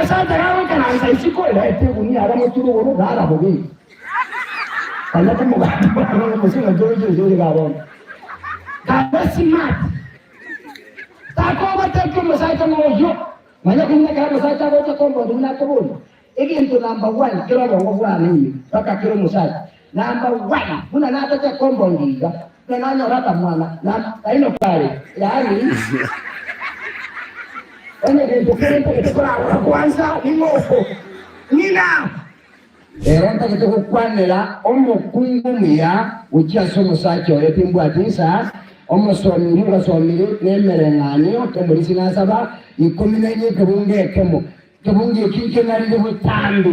Omosacha gagoikaransa isiko, reta egunia aria motwe rogoro, rara bobe. Konya komogambia bono gose ng'aki oroche gose ore igaa bono. Kabe smart. Takogotekia omosacha ng'a oyio, manya buna ekero omosacha agocha komboria buna akoboria, egento number one kere obongo bwane ime mpaka kere omosacha, number one buna natache kombondia iga, buna nanyora akamwana, na nainoka are, yaani onye gento kere ntagete korarora kwanza ning'o oko? Ng'ina! Ere ntagete gokwanera omokungu omuya gochia ase omosacha oye timbwati insa, omosomi oria ogasomire nemereng'anio tomorisia nasaba ikomi na inye ekebungo ekemo. Ekebungo eki nkenarire botambe.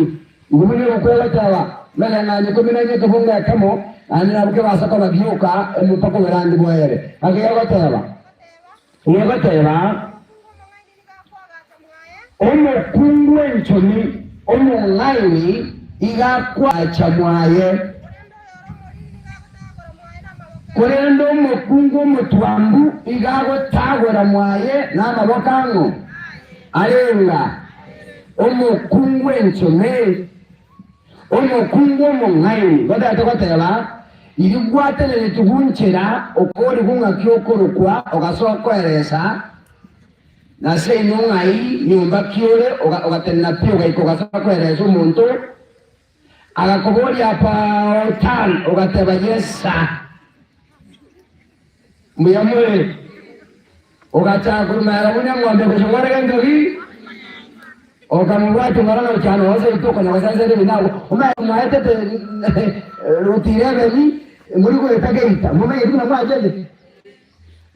Igo buna ebuku egoteba, Emereng'anio ikomi na inye ekebungo ekemo, naende nabo kebasa koba gioka mpaka oborangi boere. Naki gegoteba? Gegoteba. Omokungu enchomi omong'aini iga akoacha mwaye, korende omokungu omotwambu iga agotagora mwaye namaboko ang'o? Arenga omokungu enchomi, omokungu omong'aini. Gotagete goteba, Riria gwatenenetie gunchera okorigwa ng'aki okorokwa ogasoa koeresa, Nase inwe ng'ai nyomba ki ore ogatenena pi ogaika ogasoa koeresa omonto? Agakoboria about ogateba yes sir. Mbuya more? Ogachaka korumera buna eng'ombe gose ng'ore gento ki? Okamobwatia ng'ora na gochia nonya seito okonya gosensera ebinto abwo. Omanye mwaetete rotire ebeni mori goeta geita momanyeti buna mwachete.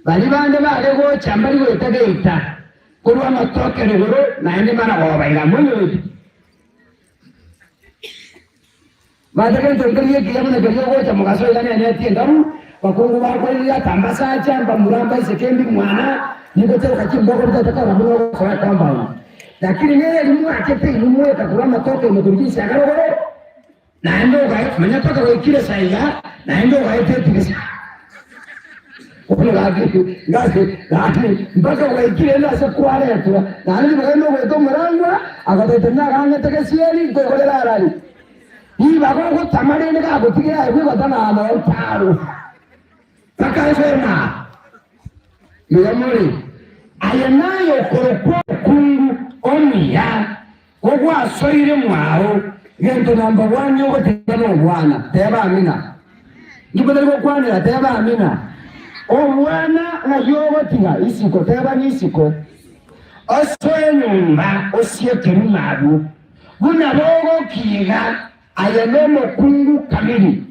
Baria bande bare gocha mbari goeta geita korwa amatoke rogoro, naende maragoba iga. Moinyoreti? Manya gento nkeria ekiya buna keria ogocha mogaso iga neneti endabu, bakungu bakoiria ata mbasacha, mbamura, mbaiseke, mbimwana, nigoteroka chimboko bitete korora buna ogosoa ecompany. Lakini nere riria mwachete inwe mweka korwa amatoke ime korwa chinsiaga rogoro, Naende ogae, manya mpaka gwaikire saiga, naende ogaete etirisa. Bono gaki, gaki, gaki, mpaka gwaikire ende ase kwaretwa, naende ribaga rinde ogoeta omorangwa, agotebia nagang'ete gesieri, nkoigorere arari. Ribaga ogotama rende gagotigera aye bwegota na notaro. Mpaka ensemo aa. Mbuya more. Aye naye okorokwa omokungu omuya. Kogwasoire mwao, gento namba one ogotiga nobwana. Teba amina. Inki motari gokwanera? Teba amina. Obwana ng'ai ogotiga? Isiko. Teba ng'isiko. Osoe nyomba osieke rimo abwo, buna bogokiga aye nomokungu kamiri.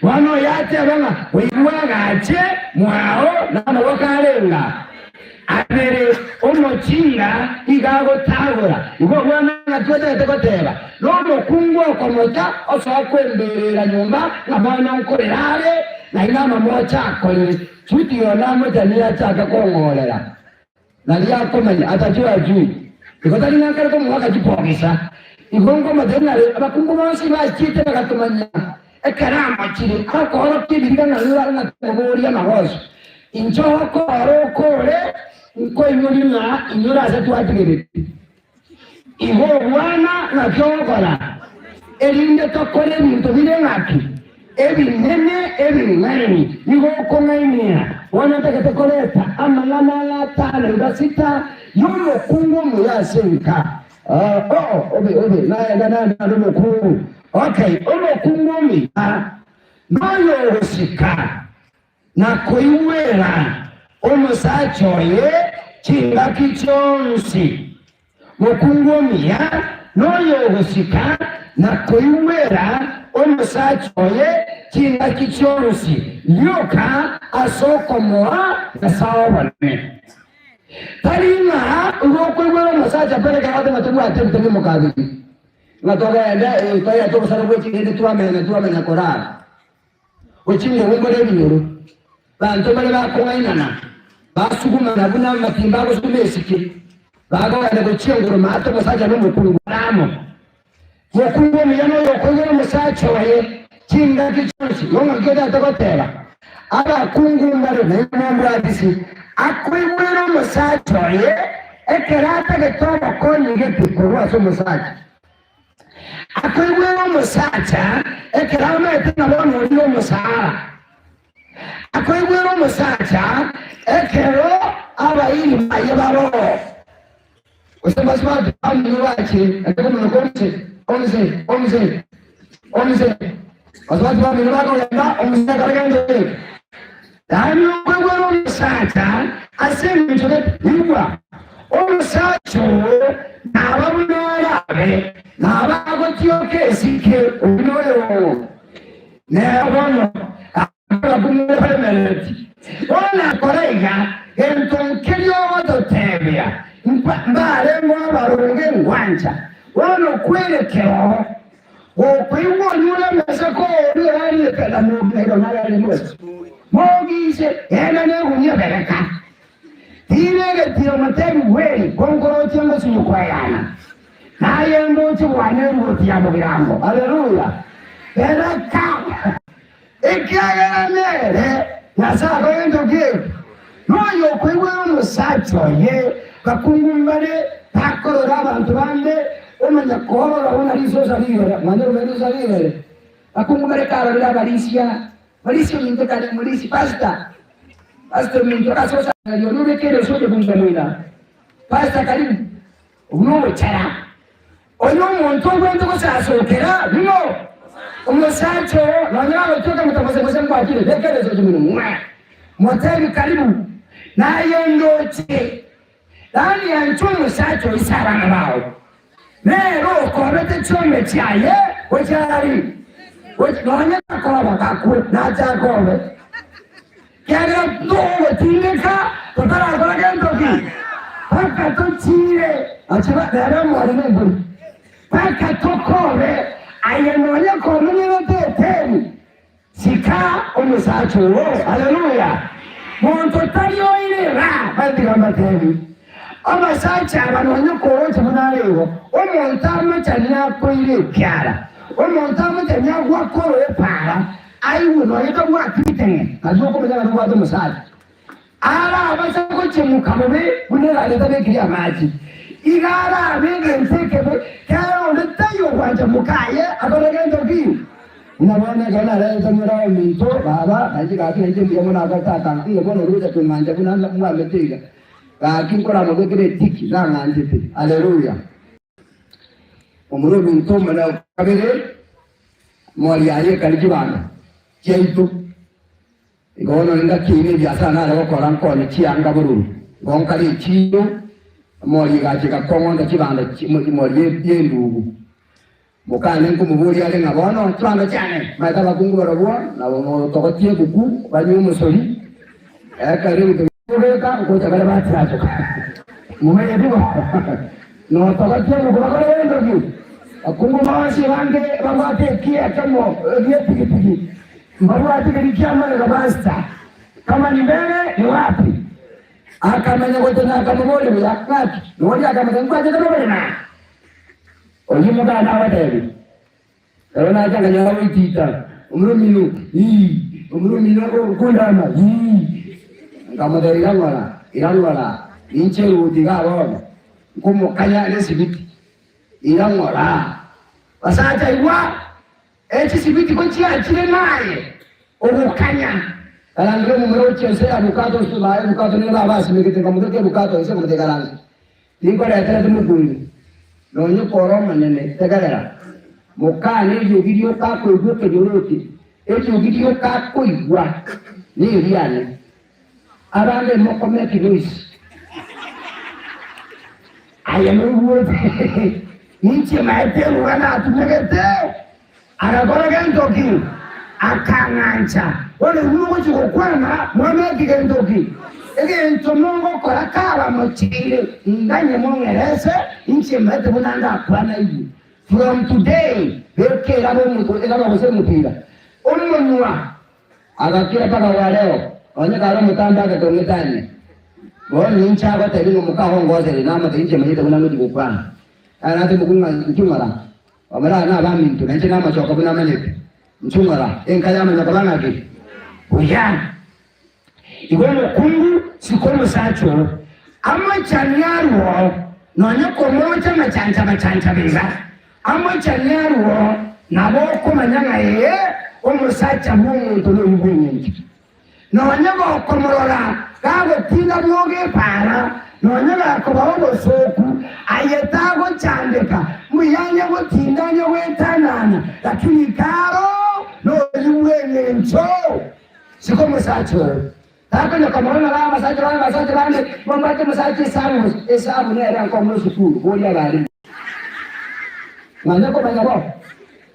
Bono oyateba ng'a oigwe agache mwao namaboko arenga abere, omochinga iga agotagora. Igo obwana ng'aki otagete goteba? Nomokungu okomocha osoa kwemberera nyomba ng'a bono nkorera are, naende amamocha akorire. Chuti yone amocha nigo achake kong'orera. Nario akomanya atachwe ajue. Igo tari ng'a nkare komoaka chipogisa. Igo nkomotebia ng'a abakungu bonsi bachiete bagatomanya ekero amochire akoorokia ebiriga ng'a nigo are ng'a amagoso. Inche okoora okore nkoinyoria ng'a inyore ase twatigeretie. Igo obwana naki ogokora, erinde tokore ebinto bire ng'aki? Ebinene ebing'aini. Nigo okong'ainia. Bono ntagete koreta amang'ana aya atano iga sita y'omokungu omuya ase enka. Oo, obe, obe, naye naende omokungu. Okay, omokungu omuya noyo ogosika. Na koigwera omosacha oye chingaki chionsi. Mokungu omuya noyo ogosika na koigwera omosacha oye chingaki chionsi, rioka ase okomoa Nyasae obonene. Tari ng'a igo okoigwera omosacha mpaka ekero agoteba ng'a tobwate ebite bi'omokabiri, ng'a togende eh, toyete obosare bwe ching'ende twamenya twamenya korara. Gochia ngogumbora ebinyoro, banto mbare bakong'ainana, basugumana buna amatimba agosuguma esike, bakogenda gochia ngoro maate omosacha na omokungu bare amo. Mokungu omuya noyo okoigwera omosacha oye chingaki chionsi. Igo ng'aki otagete goteba? Abakungu mbare naende mombwatisi, akoigwera omosacha oye ekero atagete obokonyi. gete korwa ase omosacha. Akoigwera omosacha ekero amaete ng'a bono orire omosaara. Akoigwera omosacha ekero abairi baye baroo. Gose mbasubati bamino bachire, naende komanya omse, omse, omse, omse. Basubati bamino bakogenda, omse akore gento eke. Yaani okoigwera omosacha ase engencho gete, igwa, omosacha oo naba buna arabe, naba agotioka esike, oyio noyo oo. Nere bono Abakumweremereti. Bono nakora iga, gento nkeria ogototebia, mbarengeo abaronge ngwancha. Bono kwerekera oo, gokoigwa onyure emeseko oria orariete na mogiise, genda negunia bereka. Tiira egetiro motebi bweri, konkorochia ngosunywa kwegana. Naye ndoche bwane eruoti ya bogirango. Haleluya! Bereka! Ekiagera nere Nyasae akogento ki? Noyo okoigwera omosacha oye, bakungu mbare bakorora abanto bande, omanya koorora buna risosa rigere, manya buna risosa rigere. Bakungu mbare karorire abarisia, morisia ominto kare morisia, pastor, pastor ominto gasosa oria obekere esuti bunga moina, pastor karibu, obwo nobochara. Onye omonto ogwete gosasokera, ning'o? Omosacha oo, nonya nagotioka motamose gose mbwatire, beka egesocho monwe mwaye, motebi karibu, naye ndoche. Yaani anche omosacha oo ise abana bao, nere okobete chiombe chiaye gochia arari, gochia nonya takoba gakwe, nache akobe. Kiagera togotindeka totarakora gento ki, mpaka tochiire gochia nere omori nembori, mpaka tokobe aye nonya komenyerete eteni, sika omosacha oo. Haleluya! Monto tari oire ra, matiga mbatebi, abasacha aba nonya koroche buna are igo, omonto amachani akoire ekiara, omonto amachani agwakora epaara, Aigwe nonya tabwati riteng'e, nario okomanya ng'a nobwate omosacha. Arabaisa gochemuka bobe buna egari etabekiri amache, iga arabe egento ekebe kera onde taiyo ogwancha mokaye akore gento ki. Buna bono ekero narerete omwana ominto baba, nainche gaki nainche mbuya mono akore tata ng'a bono oroche kong'ancha buna mwamete iga, gaki nkoramobekere etiki nang'anchete. Haleluya! Omoro ominto omonene o kabere, mori yaye ekari chibando chiaito. Igo bono engaki eyio nebiasara nare gokora nkonya chianga bororo. Igo nkare echiiro, emori egacha egakong'onta chibando mori y'endugu. Mokane nkomoboria are ng'a bono chibando chiane, maete abakungu barobwo nabo motogotie ebuku banywe omosori, ekero ebinto bikobeka ngocha bare batiachoka. Momanyeti bo? Notogotie ebuku bakore gento ki? Abakungu bonsi bange babwate ekiya ekemo gie epigipigi, mbabwati keria kiamagega basta. Kama ni mbele ni wapi? Akamanya gotena akamoboria buya, Ng'aki? Noria akamotebia, Nkwachete noborema. Oyio mokana abateebie, Ekero nacha nkanyora goitiita omoromino, ii, omoromino okondama, ii. Nkamotebia, Ira ng'ora, ira ng'ora, ninche eruoti igaa bono, nkomokanya nesibiti, ira ng'ora. Basacha igwa, echisibiti gochiachire naye ogokanya. Nkarangera omomura gochia inse ya bukato, baye bukato nigo babasimegete, nkamobeka ebukato inse nkamotebia, Ikaransa. Ninkoreterete mokungu, nonya okore omonene, tegerera, mokane eriogi rioka akoigwa ekenyoro eke, eriogi rioka akoigwa neriane. Abande mokomeki noise. Aye noigwete, ninche maete eruga natumegete. Agakora gento ki? Akang'ancha. Bono inwe mogochia gokwana, mwameki gento ki? Egento mogokora kaba mocheire, nganye mong'erese, inche maete buna ndakwana inwe. From today, beka eraba omotwe, eraba gose omopira, omonwa, agakira mpaka gwa leo, onye kare omotambe agekong'etania. Bono ninche agotebia ng'a mokahongosere, namotebia inche manyete buna ngochia gokwana. Aye natemoku ng'a inchuo ng'ora. Bamura nabaminto, na inche namachoka buna amanyete. Inchuo ng'ora, enka yamanya koba ng'aki? Buya. Igo omokungu sika omosacha oo, amachani arwoo. Nonya komocha amachancha-machancha iga, amochani arwo, nabo okomanya ng'a ee, omosacha bw'omonto noyio bw'engencho. Nonya gokomorora gagotinda riogo epaara, nonya gakoba obosooku, aye tagochandeka, mbuya anya gotinda anya goetanana, lakini karo noyio bw'engencho. Siko omosacha oo takonya komorora nabo abasacha bande abasacha bande mbabwate omosacha esabu gose esabu nere ankong'u esukuru boria abarimu. Manya komanya bo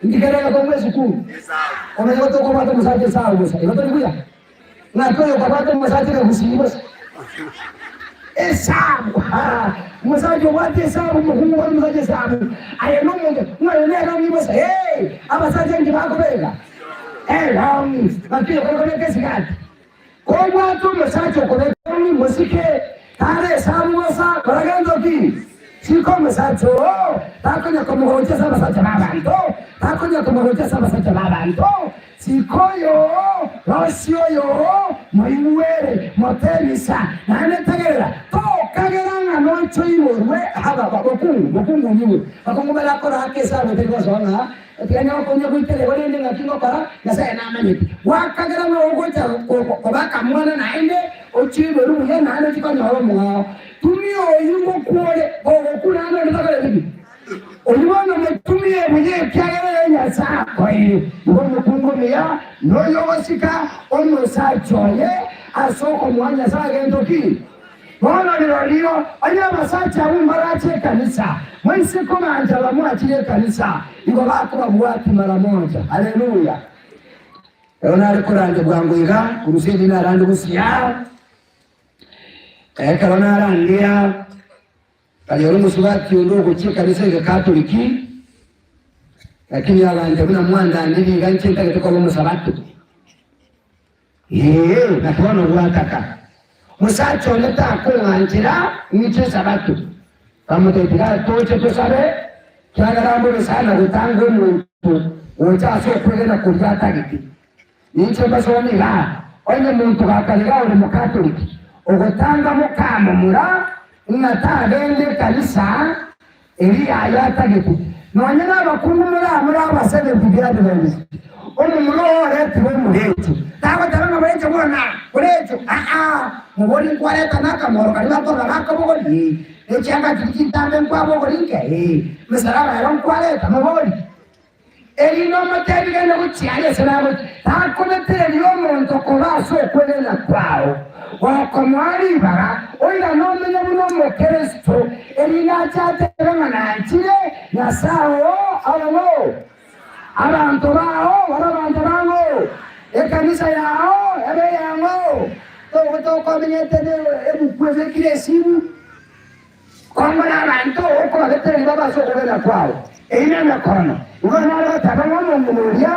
inki kere egekong'u esukuru omanye gotoka obwate omosacha esabu bosa igo tori buya ng'aki oyo okabwate omosacha ekegusii bosa esabu haa omosacha obwate esabu omokungu obwate omosacha esabu aye nomonto ng'a oyo nere ong'i bosa hee abasacha inki bakobeka Elong'i, ng'aki oyokore kobeka esigati? Kobwate omosacha okobeka elong'i mosike, tara esabu bosa, kora gento ki? Sika omosacha oo, takonya komogocha ase abasacha b'abanto, takonya komogocha ase abasacha b'abanto. Sika oyoo, rosia oyoo, moigwere, motebisa, naende tegerera, tokagera ng'a noche oiborwe aba bokungu, bokungu onyigwe. Bakungu barakora ake esabu etari gosoa ng'a Tiga nyokonya goitera igo rende ng'aki ngokora, Nyasae namanyete. Gwakagera ng'a ogocha koba akamwana naende ochie igoro buya naende ochie konyora omong'ao. Tumia oyio ngokwore, gogokwa naende onde takoreti ki? Oyio bono motumie buya ekiagera oyo Nyasae akoeire. Igo omokungu omuya noyo ogosika omosacha oye ase okomoa Nyasae gento ki? Bono rirorio, onye abasacha abwo mbarache ekanisa, moise kobancha bamwachire ekanisa, igo bakobabwatia mara moja. Haleluya! Ero nare korandia bwango iga, korusia ebi narande gosiaa. Ekero narandia, nkanyora omosubati onde ogochia ekanisa egekatoliki, lakini agancha buna mwandandirie iga inche ntagete koba omosabato. Ee, na bono gwataka. Mosacha onde takong'anchera ng'iche Esabato. Bamotebia, Tiga toche tosabe, kiagera mbobe sana gotanga omonto gocha ase okwegena koria atagete. Ninche mbasome igaa, onye monto gakare iga ore Mokatoliki, ogotanga mokamomura ng'a tagenda ekanisa Erio yaye atagete, nonya nabakungu moramore abasebetie Adventist, omomura oo oretirwe omorecho, tagoteba ng'a borecho bwona, borecho, aa, mobori nkwareta nakamoro karia bakorora bakobogori, ee, ne chianga chiria chintambe nkwabogori nke, ee, emesalaba ero nkwareta, mobori. Erinde omotebi genda gochia aria ase nagochia, takobetereria omonto koba ase okwegena kwao, gokomoa ribaga oirane omenye buna Omokristo, erinde ache atebe ng'a nanchire Nyasae oo abe ng'o, abanto bao babe abanto ba ng'o, ekanisa yao ebe eyang'o. Togotokomenyete ne ebuku ebekire esimu. Kongora abanto okobabetereria babe ase okogena kwao, eyio nemekono. Igo nare goteba ng'a omong'ina oria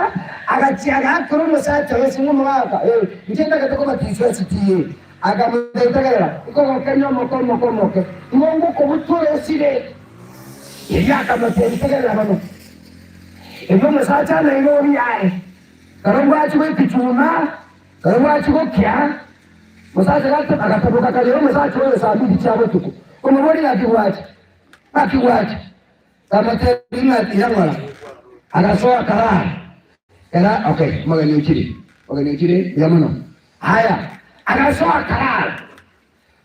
agachia agaakera omosacha oye ase ng'a omogaka, ee, inche ntagete kobatiswa ase tiye. Akamotebia, Tegerera, nkogokenia omoke omoke omoke, igo ngokobutora osire. Erio akamotebia, Tegerera bono. Erio omosacha Nairobi are, ekero bwachia goika chuma, ekero bwachia gokia, Omosacha agataboka akanyora omosacha oye saa mbili chia botuko, omoboria, Naki gwacha? Naki gwacha? Akamotebia ng'a ira ng'ora. Agasoa akarara. Era okay, omogeni ochire, omogeni ochire, mbuya mono. Aya, agasoa akarara.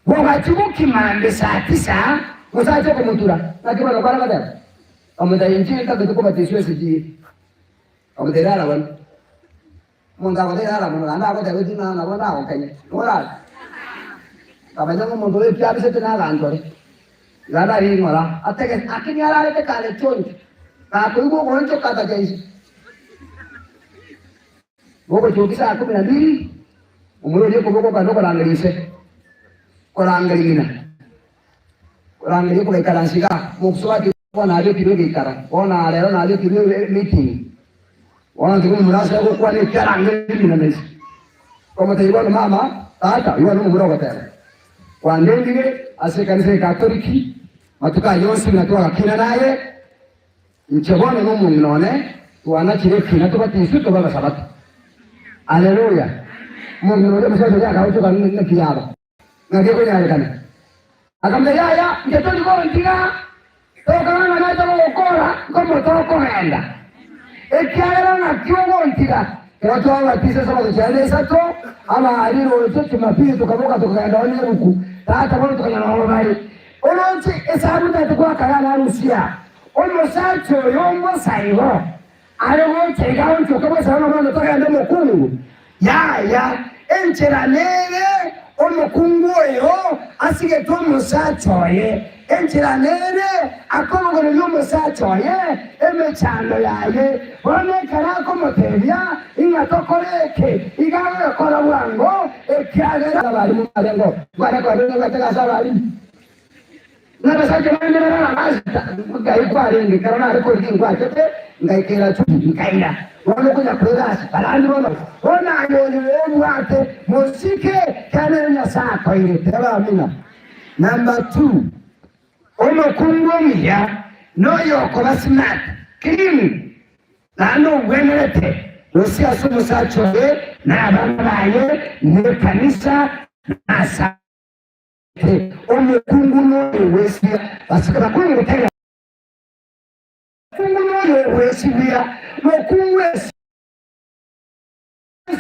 Bogachia bokima saa tisa, omosacha okomotura, naki bono kware goteba? Akamotebia, Inche ntagete kobatiswa ase chiira. Akamotebia, Rara bono. Omonto agoteba ara mono, naende agotebeti ng'a nabo ndagokanye, norare. Nkamanya ng'a omonto oyo eki abisete nagantore. Iga atari ng'ora, atege, lakini ararete kare choncho, gakoigwa ogoonchoka atacha inse. Bogochoki saa kumi na mbili, omorwoti oria okoboko okande okorangeria ise, korangeria ng'ina, korangeria okobaikaransa igaa, mosubati bono nabekirwe egeikaro, bono rero nabekirwe emeeting. Bono tiga omomura ase agokwana eki arangerie ng'ina na ise. Komotebia bono mama, tata, oyio one omomura ogoteba, Kwandendire ase ekanisa y'Ekatoliki matuko ayio onsi buna twagakina naye, inche bono nomong'ina one twanachire ekina tobatiswe tobe abasabato. Aleluya! Omong'ina oria omosacha oria akagochoka ng'aki yaba, ng'aki ekonyarekana. Akamotebia, Yaya, inche tori gontiga, tokaba ng'a nacha gogokora nkomote okogenda, ekiagera ng'aki ogontiga? Ekero twabatisa ase amatuko ane isato, abaria roche Jumapili tokaboka tokagenda oo nebuku, tata bono tokanyora oo bare. Oroche esabu tata gwakara narusia, omosacha oyo omosa igo, Are gocha iga onchoke bosa ng'a bono togende omokungu? Yaya, enchera nere omokungu oyo asigete omosacha oye, enchera nere akobogoreria omosacha oye emechando yaye. Bono ekero akomotebia ing'a tokore eke, iga agokora bwango, ekiagera abalimu barengeo. Nkwane koba nigo ase abalimu. Nabasacha bande bare abasita, ngai kwarenge, ekero nare korigia inkwachete, ngaikera chumbi, nkaira. Bono konya kwegasi, barandi bono, bono aye oyo obwate, mosike, ekiagera nere Nyasae akoire. Teba amina. Number two, omokungu omuya noyo okoba smart, clean, naende ogwenerete gose ase omosacha oye, na abana baye, na ekanisa, na ase. Omokungu noyo ogwesibia, bakungu tega. Omokungu noyo ogwesibia, mokungu esi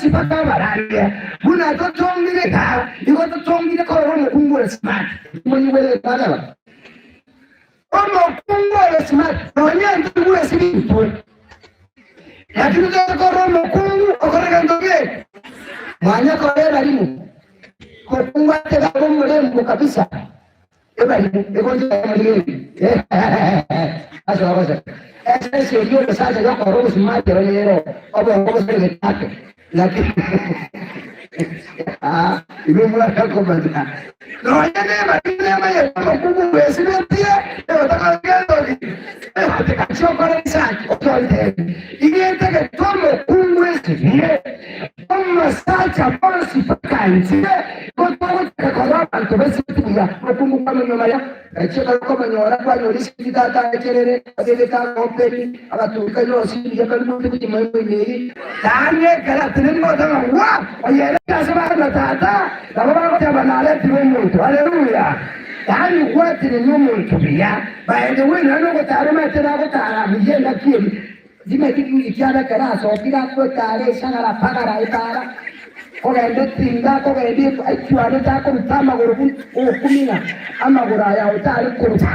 mpaka abarandia buna totongire iga, igo totongire korora omokungu ore smart. Monyigwere twateba omokungu ore smart nonya intwe gwesibia intwe, lakini toche korora omokungu okore gento geke mwanya kore ebarimo. Mokungu atebe abe omorembo kabisa, ebarimo egocha omorembe ase ogoseka. Esese eria omosacha yokora obosumati ero nero obongo bosaregete ake, lakini inwe mwana komanya nonya nebarimo nemanyete omokungu bwesibetie egotakora gento ki egotekachia okore research otontebi igetagete omokungu esibie Omosacha bonsi mpaka inche, igo togochaka korora abanto besibeti buya. Omokungu kwamonywa maya, gachia kare okomonyora kwanyora esibiti tata arecherere, abegete agopeni, agaturika yonsi buya karimwete gochia moemo ime eyio. Naende ekero atenenire goteba ng'a wa, oyo ere ase bare na tata, nabo bagoteba naretirwe omonto. Haleluya! Yaani gwatenenia omonto buya. By the way, nonya nogotara omanyete bagotara buya engaki eria. Timanyeti kiugi kiabo ekero asokire akwete are esagara pagara epaara, kogenda etinga, kogenda echuanete akoruta amagoro buna ogokumina amagoro aya otare koruta.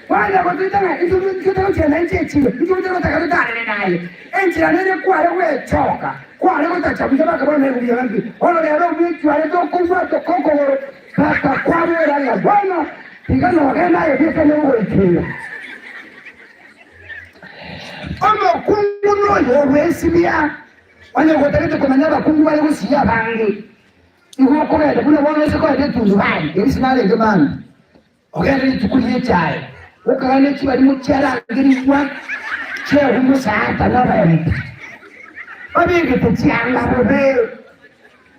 Kwanya gotuita ng'a intwe togochia nainche echiro, intwe togotaka totarere naye. Enchera nere kware gwechoka, kware gotacha buya bakaba nebuya ng'aki. Bono rero obwechwarete okobwata okogoro mpaka kwabora ng'a bono tiga nogende aye bweka nogoikera. Omokungu noyo ogwesibia, onye gotagete komanya abakungu bare gosiria abange, igo okogenda buna bono ase kogenda etundubari, erio sinarenge mambia. Ogende rituko ri'echae, okagane chibarimo chiarangerigwa chi'omosacha na abaembi, babegete chianga bobe,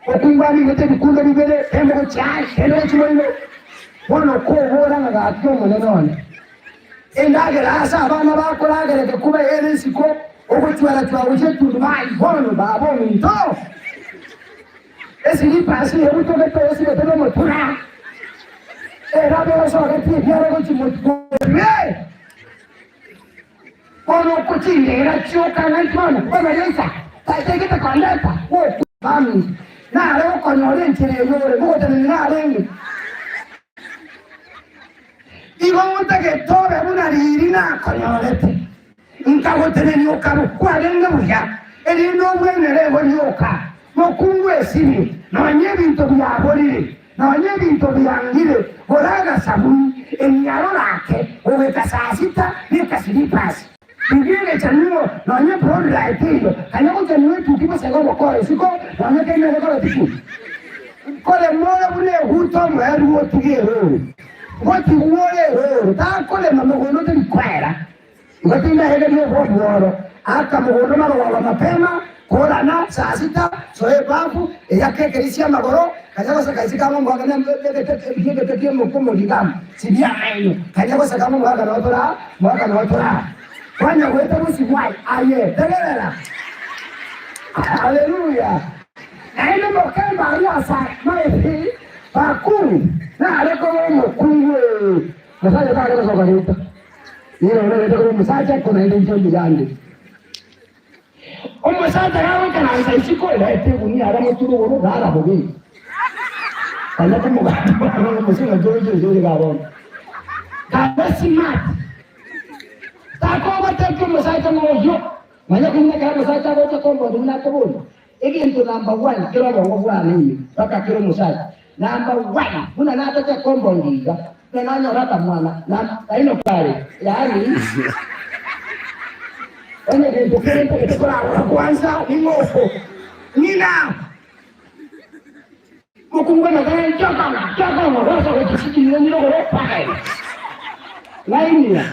okungu amigete ebikundo bibere, kende gochia aa, kende gochia boigo. Bono okobora ng'a gaki Omonene one, endagera ase abana bakoragera gekuba ere isiko, ogochwara-chwara gochia etundubari, bono baba ominto, Esiripasi ebutogete osibete nomotura, erabe osogetie ebiara gochia motwe. Bono okochindera chioka ng'a bono bono Yeso taigete kondeta gokwa baminto, nare gokonyora enchera eye ore mogotenena narenge. Igo ntagete obe buna riiri nakonyorete. Nkagotenenia okaba kwarenge buya, erinde obwenere igo rioka, mokungu esibie, nonya ebinto biaborire, nonya ebinto biangire, gora agasabuni, emiaroro ake, goika saa sita beka silipasi. Rigia egechanio, nonya ebrodlight eyio, kanya gochanigwa etuki bosa igo ogokora isiko, nonya kende ogokora tiki. Nkorema ore buna eguta omoerio otige eroro, ngotigwa ore eroro, takorema mogondo teri koera. Igo tindaegeria obe omworo. Aka mogondo marogoba mapema, korana saa sita, soa ebafu, eyake ekerisia amagoro, kanya goseka isiko amo omogaka na egete ki'omorigamu, sibia amaino, kanya goseka amo omogaka noo toraa, omogaka noo toraa. Kwanya goeta bosio bwaye, aye, tegerera. Haleluya! Naende mokemba aria ase amaene bakungu, nare koba omokungu ee, mosacha tare gosoka geita. Nigo narete koba omosacha, ko naende inche mbuya ande. Omosacha gagoikaransa isiko, reta egunia aria motwe rogoro, rara bobe. Konya komogambia bono omosie ng'a nchoche inche iga bono. Kabe smart. Takogotebia omosacha ng'a oyio, manya buna ekero omosacha agocha komboria buna akoboria, egento number one kere obongo bwane ime mpaka kere omosacha, number one buna natache komboria iga, buna nanyora akamwana, na naino kare, yaani onye gento kere ntagete korarora kwanza ning'o oko? Ng'ina! Mokungu amagena nchokong'o, nchokong'o, rosa gochia chikinyira nyirogoro mpaka ime. Ng'ainia,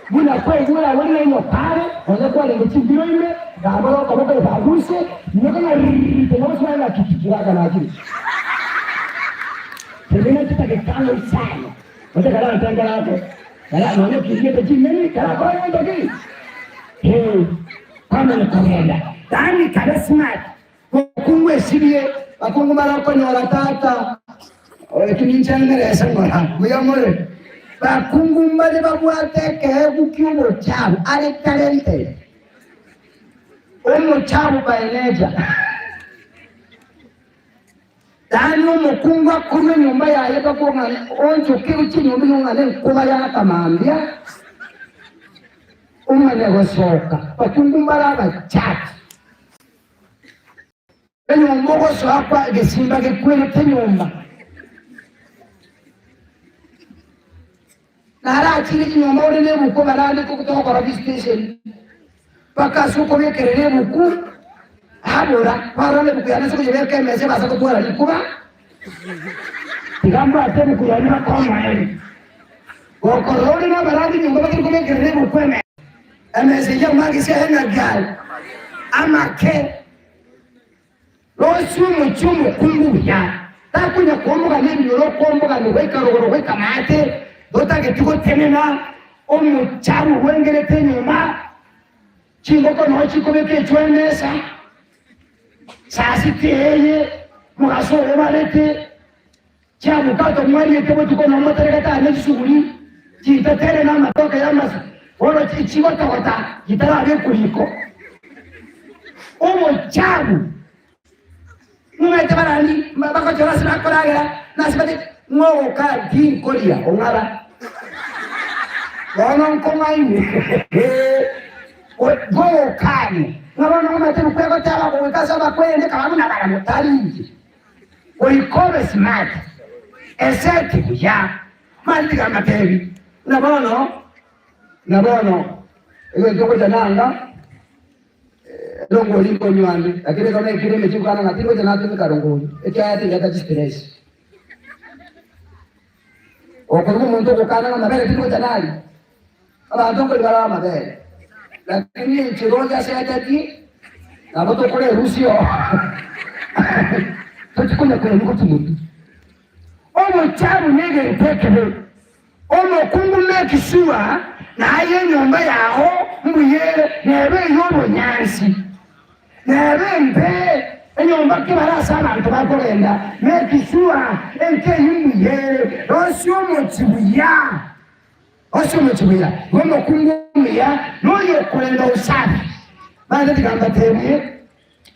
buna kwaigure agwo ring'aini okare, nonya kwarenge chimbiro ime, gambora okoboko ebaguse, minyoka ng'a riri, tenena gose ng'a ki ki ki gaka nakire. Tenena chitageka ang'e isano, gose karantengere ake, kara nonya kiriete ching'eni, karakore gento ki? Ee, kwamanya kogenda. Yaani kabe smart. Mokungu esirie, bakungu barakonyora tata, Eki ninche ngerese ng'ora, mbuya more. Bakungu mbare babwate ekeegu ki'obochabu, are talented, omochabu by nature. Yaani omokungu akorwa enyomba yaye mpaka ong'ane oonchoke gochia enyomba eyio ong'ane enkuba yakamambia, omanye gosoka. Bakungu mbare abachafu. Enyomba ogosoa kwa egesimba gekwerete enyomba. Narachire chinyomba ore nebuku barandete togokora visitation mpaka ase okobekerera ebuku abora kwarora ebuku yane ase koyebeka emesa ebase gotwara rikuba tiga mbwate ebuku yane bakomoerio gokorora ore nabarandi nyomba batari kobekerera ebuku emesa Emesa eyio amagisi aye naki are amake. Rosia omochie omokungu buya, takonya koomogana ebinyoro okoomogana goika rogoro goika maate, totageti gotenena omochabu bwengerete enyomba, chingoko noo chikobeka echwe emesa, saa sita eye, mogaso obarete. Chiabukato mwariete botuko na omoterekete ane chisuguri chintetere na amatoke y'amasa, bono chigotogota chitarabekwa riko. Obochabu ng'umete barandi bagochora ase bakoragera na ase bate ng'ogoka tinkoria ong'ara bono nkong'aini gogokania ng'a bono ng'umete bkwegoteba goika ase abakwende kaba buna barabwo tari inche. Goika obe smart, eseti buya. Mani tiga mbatebi, buna bono, buna bono, egento ngocha nanga, erongori nkonywa ande, lakini ekero naikire emechie nkwana ng'a tingocha natumeka rongori, ekiagera tindeta chistress. Okorwa omonto ogokana ng'a amabere tingocha naria, abanto nkori bare amabere, lakini inche roche aseteti, nabo tokore erusio tochi konya koyanywa gochia motwe. Obochabu negento ekebe, omokungu make sure naye enyomba yao mbuya ere, nebe ey'obonyansi. Nebe embe enyomba kebare ase abanto bakogenda, make sure enka eyio mbuya ere, rosia omochie buya, rosia omochie buya, igo omokungu omuya noyo okorenda usafi. Mani tiga mbatebie,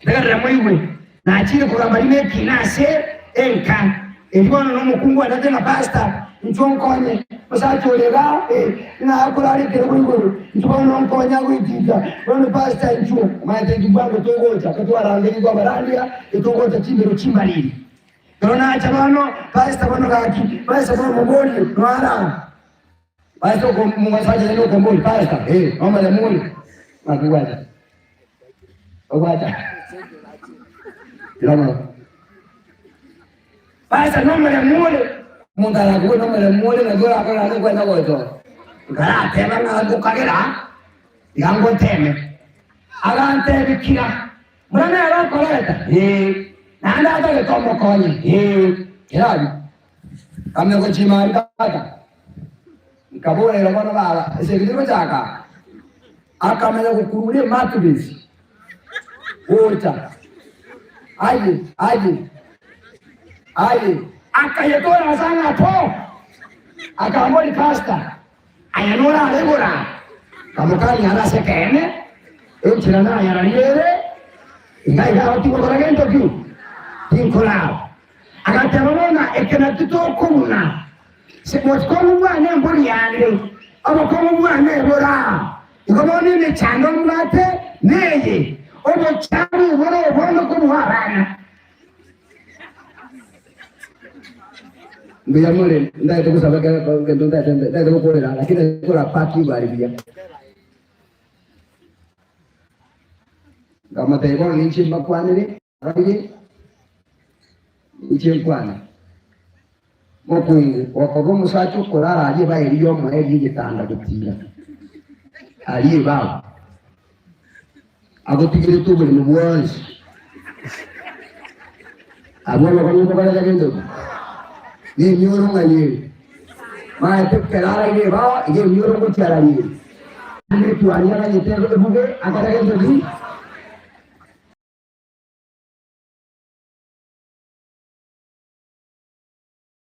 ntegerere moigwe, nachire kogamba rimo ekina ase enka. Erio bono nomokungu andete ng'a pastor, inchuo nkonye, omosacha ore igaa eh, ng'a akorara ekerogo igoro, inchuo bono nkonye agoitiita, bono pastor inchuo, omanyete inki bwango togocha, totwarangerigwe abarandia, etogocha chimbero chimbariri. Ekero nacha bono, pastor bono gaki, pastor bono moborie, noara? Pastor oko omosacha naende okomboria, pastor eh, nomoremu ore? Ng'aki gwacha? Ogwacha? Tiga Pastor nomoremu ore, omonto arakobue nomoremu ore naki orakore naende nkwenda gocha oo. Nkarateba ng'a ngokagera, iga ngoteme. Agantebia kira, buna nere okoreta, ee, naende atagete omokonye, ee, kerabi. Nkamanya gochima aria tata, nkaborera bono baba, ase ekio tigochaka aa. Akamanya gokurura emattress. Gocha. Aye, aye, aye. Akayetora ase ang'e po. Akamboria, Pastor, aye norare igoro? Nkamokania are ase ekeene, enchera nayararia ere, iga iga agwo tingokora gento ki? Tinkorara. Agateba bono, eke nakio tokobuna, Bokong'u bwane embori yane, obokong'u bwane bora. Igo bono emechando mbwate neye, obochando bore obonge kobua abana. Mbuya more, ntagete gosaba ekero egento ntagete ntagete gokorera, lakini kora paki igare buya. Nkamotebia bono ninche mbakwanere, abarire, ninche nkwane. Mokungu okoba omosacha okorara aria ebae eria y'omoerio egetanda gotiira aria ebao, agotigerete oboremo bwonsi. Abwo obokong'u bokoreta gento ki? Nemioro ng'ai ere? Maete ekero araire ebao, iga emioro ngochia araria ere. Naende etuani aganyete ebuge akore gento ki?